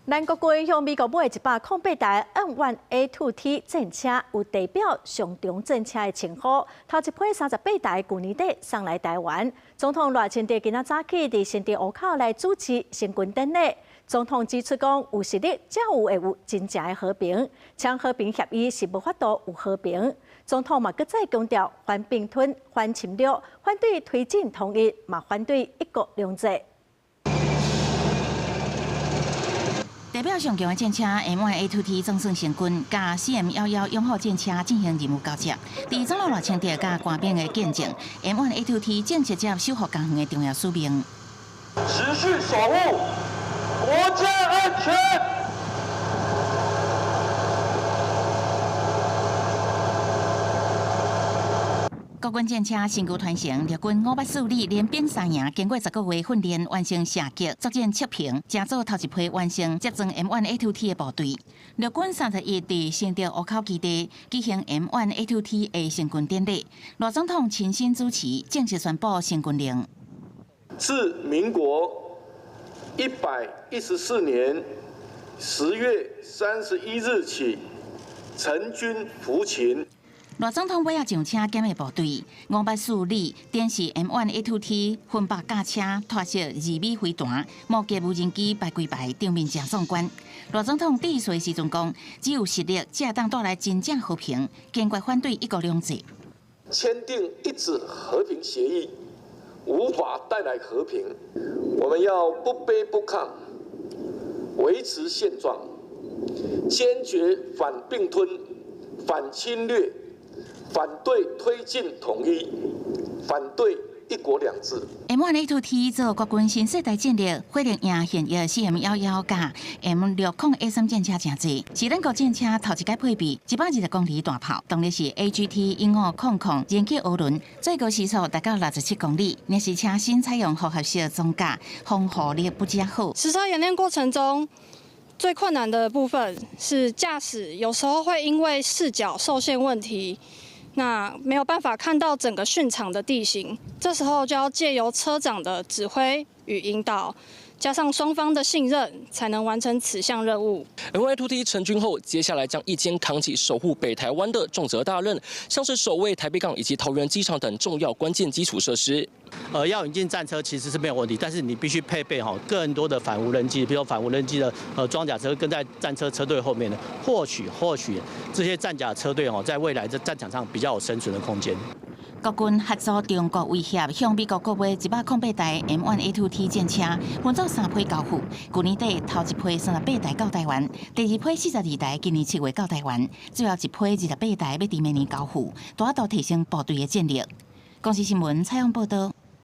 咱國軍向美國買108台 M1A2T 戰車，有地表上強戰車的稱呼。頭一批38台，舊年底送來台灣。總統賴清德今仔早起佇新竹湖口來主持成軍典禮。總統指出講，有實力才有會有真正的和平，簽和平協議是無法度有和平。總統嘛閣再強調，反併吞、反侵略、反對推進統一，嘛反對一國兩制。代表上強的戰車 M1A2T 總算成軍，佮 CM11勇虎戰車進行任務交接。佇總統賴清德佮官兵的見證，M1A2T 正式接守護家園的重要使命。持續守護國家安全。國軍戰車新軍傳承，陸軍五八四旅連兵三營，經過10個月訓練，完成射擊、作戰測評，成做頭一批完成接裝 M1A2T 的部隊。陸軍31佇新竹湖口基地舉行 M1A2T 的成軍典禮，賴總統親身主持，正式宣布成軍令。自民國114年10月31日起，成軍服勤。賴總統尾仔上車檢閱部隊，五八四旅電視 M1A2T 分白駕車拖著二米飛彈、摩擊無人機排規排，場面誠壯觀。賴總統致辭時陣講，只有實力才會當帶來真正和平，堅決反對一國兩制。簽訂一紙和平協議，無法帶來和平。我們要不卑不亢，維持現狀，堅決反併吞、反侵略。反對推進統一，反對一國兩制。 M1A2T 做國軍新世代戰力，火力贏現役 CM11佮 M60A3戰車誠濟，是咱國戰車頭一擺配備120公里大炮，動力是 AGT 1500燃氣渦輪，最高時速達到67公里。若是車身採用複合式裝甲，防護力不遮好。實車演練過程中，最困難的部分是駕駛，有時候會因為視角受限問題。那沒有辦法看到整個訓場的地形，這時候就要借由車長的指揮與引導，加上雙方的信任，才能完成此項任務。 M1A2T 成軍後，接下來將一肩扛起守護北台灣的重責大任，像是守衛台北港以及桃園機場等重要關鍵基礎設施。要引進戰車其實是沒有問題，但是你必須配備哈更多的反無人機，比如反無人機的裝甲車跟在戰車車隊後面的，或許這些戰甲車隊哦，在未來的戰場上比較有生存的空間。國軍合作中國威脅，向美國購買108台 M1A2T 戰車，分做三批交付。舊年底頭一批38台到台灣，第二批42台今年7月到台灣，最後一批28台欲佇明年交付，大幅提升部隊的戰力。公視新聞採訪報導。